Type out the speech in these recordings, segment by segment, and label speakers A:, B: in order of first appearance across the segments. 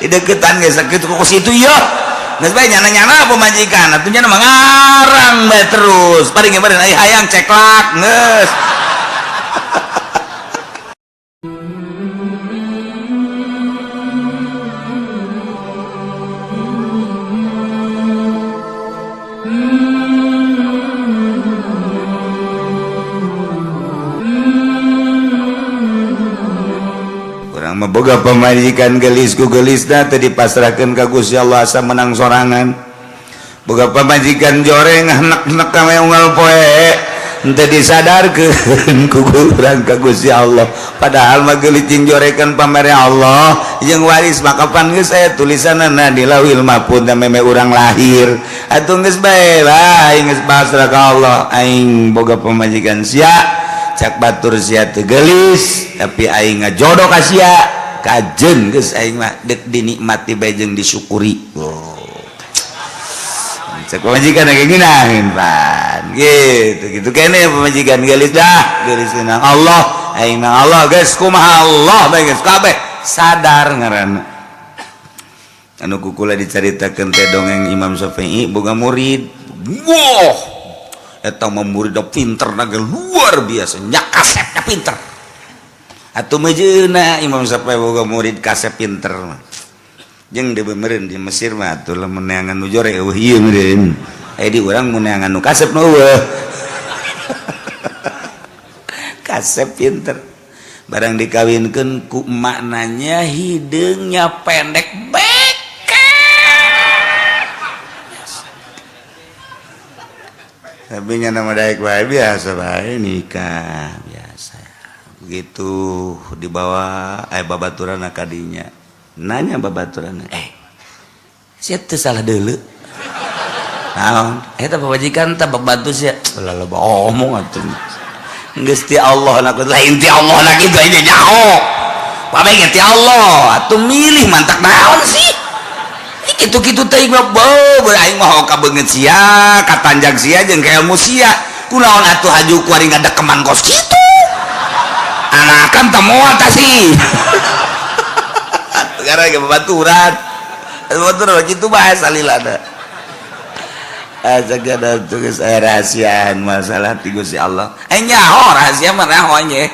A: Dideketan geus sakitu kok situ ieu. Geus bae nyana-nyana pamajikan, atuh nyana mah ngarang bae terus. Paling ge meureun hayang ceklak geus. Urang mah boga pamajikan gelis ku gelisna teu dipasrahkeun ka Gusti Allah asa menang sorangan. Boga pamajikan joreng henek-henek ka unggal poe henteu disadarkeun ku urang ka Gusti Allah. Padahal mah geulis jeung jorekan pamere Allah jeung waris mah kapan geus aya tulisanna di Lauhil Mahfuz da meme urang lahir. Atuh geus bae lah aing geus pasrah ka Allah, aing boga pamajikan sia cak batur sia teu geulis tapi aing ngajodoh ka sia kajen geus aing mah deuk dinikmati bae jeung disyukuri. Oh. Cek pamajikan lagi ngeunaheun pan gitu gitu kene pamajikan geulis dah geulis nang Allah aing nang Allah geus kumaha Allah bae geus kabeh sadar ngaranna. Anu kukula dicaritakeun teh dongeng Imam Syafi'i boga murid. Wah, eta mah muridna pinter ge luar biasa, nya kasepna pinter. Atuh mejeuna Imam Syafi'i boga murid kasep pinter mah. Jeung deui meureun di Mesir mah atuh lamun neangan nu jore eueuh ieu meureun. Aya di urang mun neangan nu kasep nu eueuh. Kasep pinter. Barang dikawinkeun ku emaknanya hideungnya pendek beke. Tapi nya nama daek bae biasa bae nikah biasa. Begitu dibawa babaturan kadinya. Nanya babaturan, sia teu salah deuleu. Naon? Eta pamajikan teh babantu sia. Ulah loba omong atuh. Geus ti Allah na lain ti Allah na kitu aja nyaho. Pabe ge ti Allah, atuh milih mantak naon sih? Kitu-kitu teh mah beuh aing mah ka beungeut sia, katanjag sia jeung ka ilmu sia. Kunaon atuh haju ku ari ngadekeman kos kitu? Anakan teh moal tah sih. Gara ge babaturan. Babaturan kitu bae salilana. Asa kada tugas aya rahasiaan masalah ti Gusti Allah. Nyaho rahasia mah nyaho nya.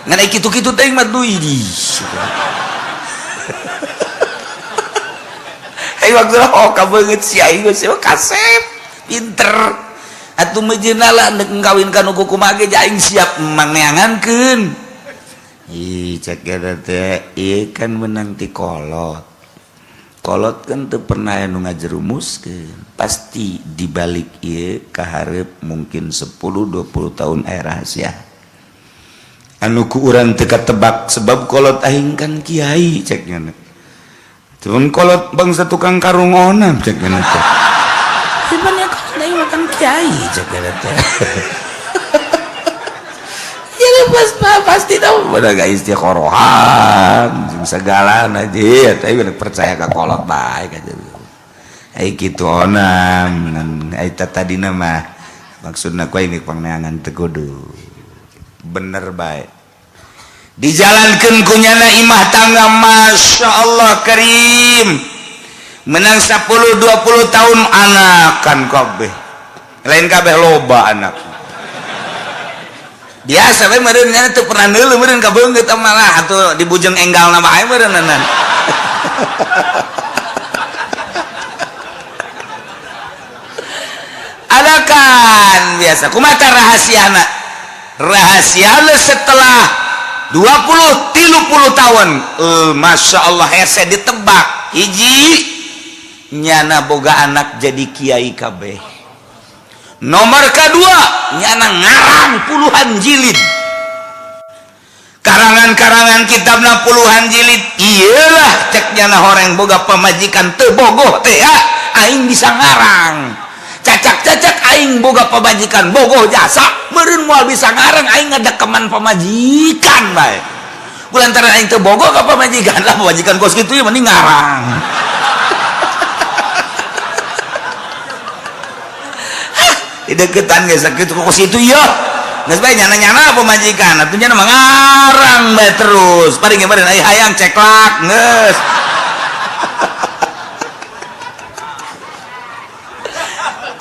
A: Ngan kitu-kitu teh mah duh di. Aing waktu oh kabeungeut si aing geus kasep pinter. Atuh mejeuna lah deuk ngawinkan nu kumaha ge aing siap mangneangankeun. Ih cek eta teh ieu kan menang ti kolot. Kolot kan teu pernah anu ngajerumuskeun. Pasti dibalik ieu kahareup mungkin 10 20 tahun aya rahasia. Anu ku urang teu katebak sebab kolot aing kan kiai cek nya. Cuman kolot bangsa tukang karungonan cek nya teh. Cuman ya kolot aing mah kan kiai cek nya teh. Ya pasti tahu pada gak istikhorohan segala aja tapi bener percaya ke kolot baik aja. Ai kitu onam ai tadi nama maksudna ku aing pangneangan teu kudu bener baik dijalankeun ku nyana imah tangga Masya Allah karim menang 10 20 tahun anakan kabeh lain kabeh loba anak biasa we meureun nya teu pernah neuleuh meureun ka beungeut malah atuh dibujeng enggalna bae meureunnan. Adakan biasa kumaha rahasiana rahasiana setelah 20 30 tahun Masya Allah hese ditebak hiji nyana boga anak jadi kiai kabeh. Nomor kedua nyana ngarang puluhan jilid karangan-karangan kitabna puluhan jilid iyalah cek nyana horeng boga pamajikan teu bogoh teh aing bisa ngarang cacak-cacak aing boga pamajikan bogoh jasa meureun moal bisa ngarang aing ngadekeman pamajikan bae kulantaran aing teu bogoh ka pamajikan lah pamajikan kos kitu ya mending ngarang. Dideketan geus sakitu kok situ ieu geus bae nyana-nyana pamajikan atuh nyana mah ngarang bae terus paling ge meureun hayang ceklak geus.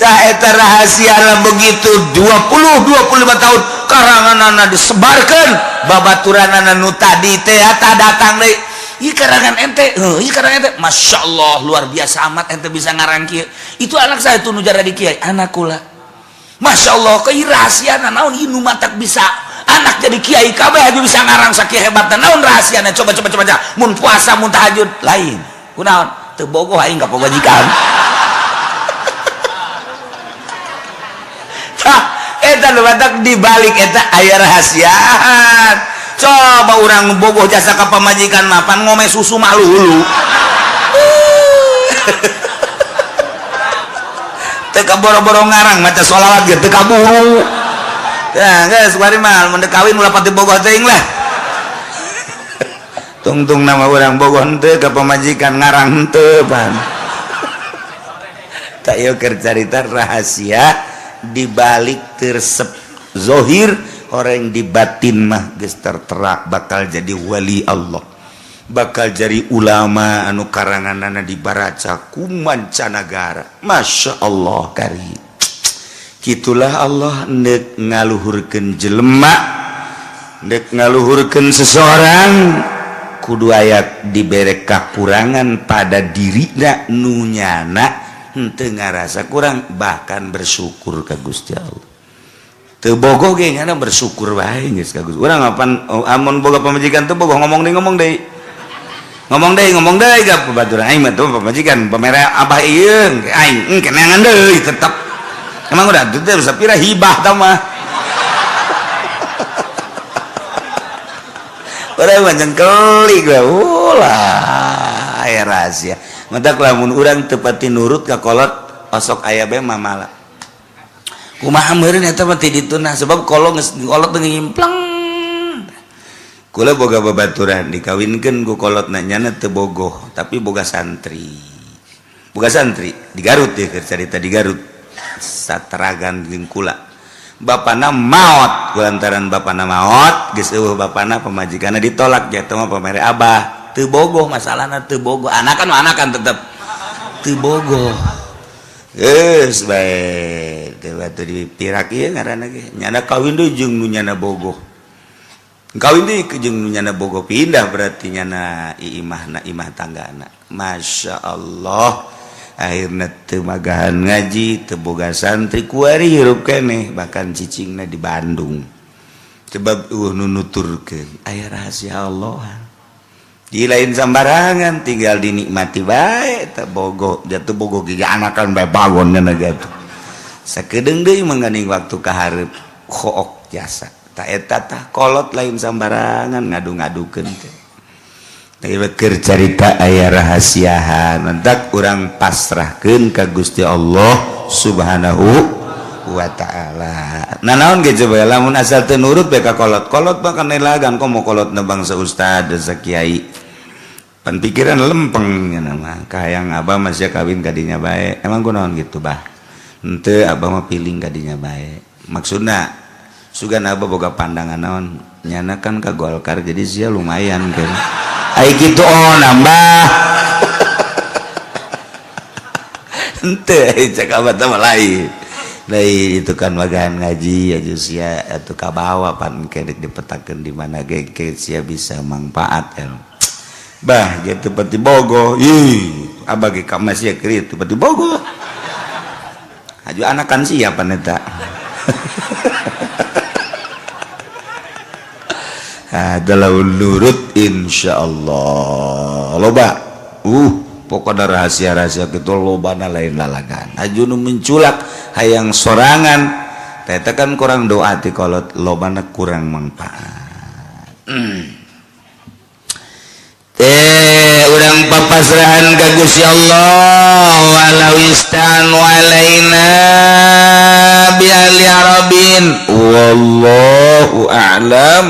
A: Tah eta rahasia begitu 20 25 tahun karanganana disebarkan, babaturanana nu tadi teh tah datang deui. Ieu karangan ente, heuh, ieu karangan ente. Masya Allah, luar biasa amat ente bisa ngarang kieu. Itu anak saya tuh nu jaradi kiai, anak kula. Masya Allah, ke rahasiana naon ieu nu matak bisa anak jadi kiai kabeh aja bisa ngarang sakieu hebatna, naon rahasiana? Coba coba coba, mun puasa, mun tahajud lain. Kunaon? Teu bogoh aing ka pamajikan. Tah eta nu matak dibalik eta aya rahasiaan. Coba urang bogoh jasa ka pamajikan mapan ngome susu mah lulu. Teu kaboro-boro ngarang maca sholawat ge teu kaburu. Ya geus kuari mah mun kawin ulah pati bogoh teuing lah. Tungtung nama urang bogoh henteu ka pamajikan, ngarang henteu pan. Tak ieu keur carita rahasia dibalik tersep zohir, orang di batin mah geus tertera bakal jadi wali Allah, bakal jadi ulama anu karanganana dibaraca ku mancanagara. Masya Allah kari gitulah Allah nek ngaluhurkeun jelema, nek ngaluhurkeun seseorang kudu aya dibere kakurangan pada dirina nu nyana henteu ngarasa kurang, bahkan bersyukur ka Gusti Allah. Teu bogoh ge ngana bersyukur wae geus ka Gusti. Urang apan amun boga pamajikan teu bogoh, ngomong deui, ngomong deui, ngomong deui, ngomong deui ka babaturan aing mah tuh pamajikan pamere abah ieu aing kenangan deui tetep. Emang udah teu bisa pira hibah tah mah. Urang mah jengkelik we ulah aya rahasia. Matak lamun urang teu pati nurut ka kolot osok aya bae mamala. Kumaha meureun eta mah ti dituna sebab kolot geus kolot teu ngimplang. Kula boga babaturan dikawinkeun ku kolotna, nyana teu bogoh tapi boga santri. Boga santri di Garut ieu keur carita di Garut. Sateragan jeung kula. Bapana maot, kulantaran bapana maot geus eueuh bapana pamajikanna ditolak jatuh mah pamere abah. Teu bogoh masalahna, teu bogoh anakan mah anakan tetep teu bogoh geus bae teu batu dipirak ieu ngaranna ge nyana kawin deui jeung nu nyana bogoh, kawin deui jeung nu nyana bogoh, pindah berarti nyana imahna imah tanggana. Masya Allah, akhirna teu magahan ngaji, teu boga santri, kuari hirup keneh, bahkan cicingna di Bandung sebab eueuh nu nuturkeun. Aya rahasia Allah di lain sambarangan, tinggal dinikmati bae. Teu bogoh jatuh bogoh gigi anakan bae bagon nya jatuh sakedeung deui menganing waktu kahareup khook jasa ta eta tah kolot lain sambarangan ngadu-ngadukeun teh. Keur carita aya rahasiahan, mentak urang pasrahkeun ka Gusti Allah Subhanahu wa ta'ala. Nah naon ge coba lamun asal teu nurut bae ka kolot, kolot mah kana lagan komo kolotna bangsa ustad desa kiai. Pan pikiran lempeng nya mah kahayang abah masih kawin kadinya bae. Emang kunaon gitu bah? Henteu, abah mah piling kadinya bae. Maksudna sugan abah boga pandangan naon, nyana kan ka Golkar jadi sia lumayan kan. Ai kitu oh nambah. Henteu cek abah teh lain. Lain itu kan magahan ngaji aja sia atuh kabawa pan kedek dipetakeun di mana ge sia bisa manfaat el. Bah gitu pati bogo. Ih, abah ge ka masih keur itu pati bogo. Aju anakan siapa eta? Adalah nurut insyaallah. Loba. Pokoknya rahasia-rahasia gitu lobana lain lalagan. Aju nu menculak hayang sorangan. Eta kan kurang doa ti kolot lobana kurang manfaat. Teh urang papasrahan ka Gusti Allah walau istan walaina bi ahli arabin wallahu a'lam.